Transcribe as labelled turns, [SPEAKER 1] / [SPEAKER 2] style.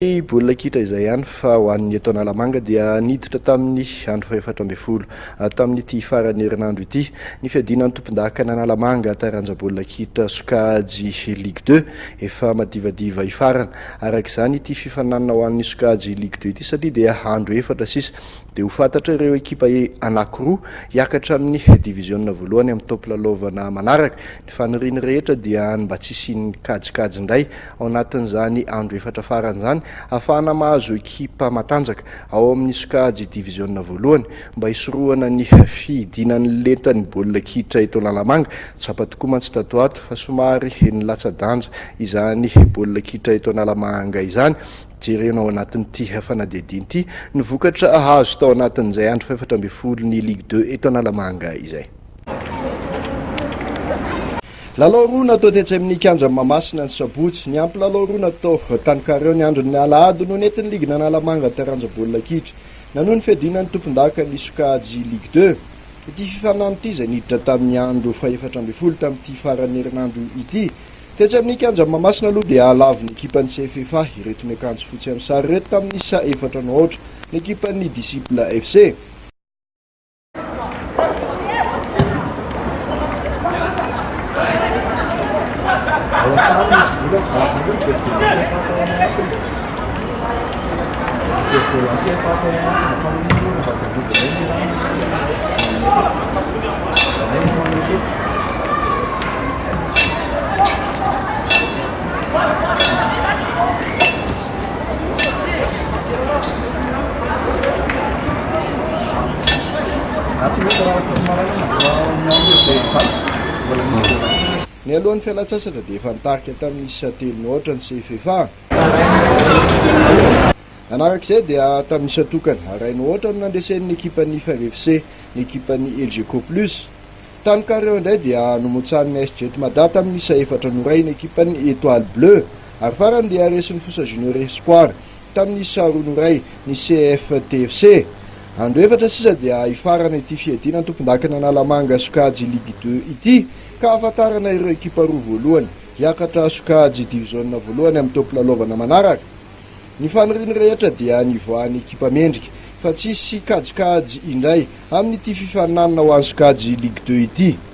[SPEAKER 1] Baolina kitra izay ihany fa ho an'ny eto Analamanga dia niditra tamin'ny andro faha-14 tamin'ity faran'ny herinandro ity ny fiadiana ny tompondakan'Analamanga taranja baolina kitra sokajy Ligue 2. Efa madivadiva hifarana araka izany ity fifaninanana ho an'ny sokajy Ligue 2 ity satria dia andro efatra sisa dia ho fantatra ireo ekipa anankiroa hiakatra amin'ny diviziona voalohany amin'ny taom-pilalaovana manaraka. Ny fanirian'ny rehetra dia ny mba tsy hisian'ny kajikajy indray ao anatin'izany andro efatra farany izany, ahafahana mahazo ekipa matanjaka ao amin'ny sokajy diviziona voalohany mba hisorohana ny fidinan'ny lentan'ny baolina kitra eto Analamanga. Tsapa tokoa mantsy tato ho ato fa somary nilatsa-danja izany baolina kitra eto Analamanga izany. Jerena ao anatin'ity fanadihadiana ity ny vokatra azo tao anatin'izay andro faha-14 ny Ligue 2 eto Analamanga izay. Lalao roa natao tetsy amin'ny kianjan'i Mahamasina ny sabotsy, niampy lalao roa natao tany Kareo ny andron'ny alahady no nentin'ny ligin'Analamanga taranja baolina kitra nanohy ny fiadiana ny tompondakan'ny sokajy Ligue 2. Ity fifaninanana ity izay niditra tamin'ny andro faha-14 tamin'ity faran'ny herinandro ity. Tetsy amin'ny kianjan'i Mahamasina aloha dia lavon'ny ekipan'ny CFFA ireto miakanjo fotsy amin'ny sary ireto tamin'ny isa efatra no aotra ny ekipan'ny Disciple FC. Nialohan'ny fialantsasatra dia efa nitarika tamin'ny isa telo no aotra ny CFFA. Nanaraka izay dia tamin'ny isa tokana iray no aotra no nandresen'ny ekipan'ny Five FC ny ekipan'ny Elgeco Plus. Tany Carreo indray dia nomotsahan'ny AS Jet Mada tamin'ny isa efatra no iray ny ekipan'ny Etoile Bleue. Ary farany dia resin'ny Fosa Junior Espoir tamin'ny isa roa no iray ny CFTFC. Andro efatra sisa dia hifarana ity fiadiana ny tompondakan'Analamanga sokajy Ligue 2 ity ka hahafantarana ireo ekipa roa voalohany hiakatra sokajy diviziona voalohany amin'ny taom-pilalaovana manaraka. Ny fanirian'ny rehetra dia ny hivoahan'ny ekipa mendrika fa tsy hisy kajikajy indray amin'ity fifaninanana ho an'ny sokajy Ligue 2 ity.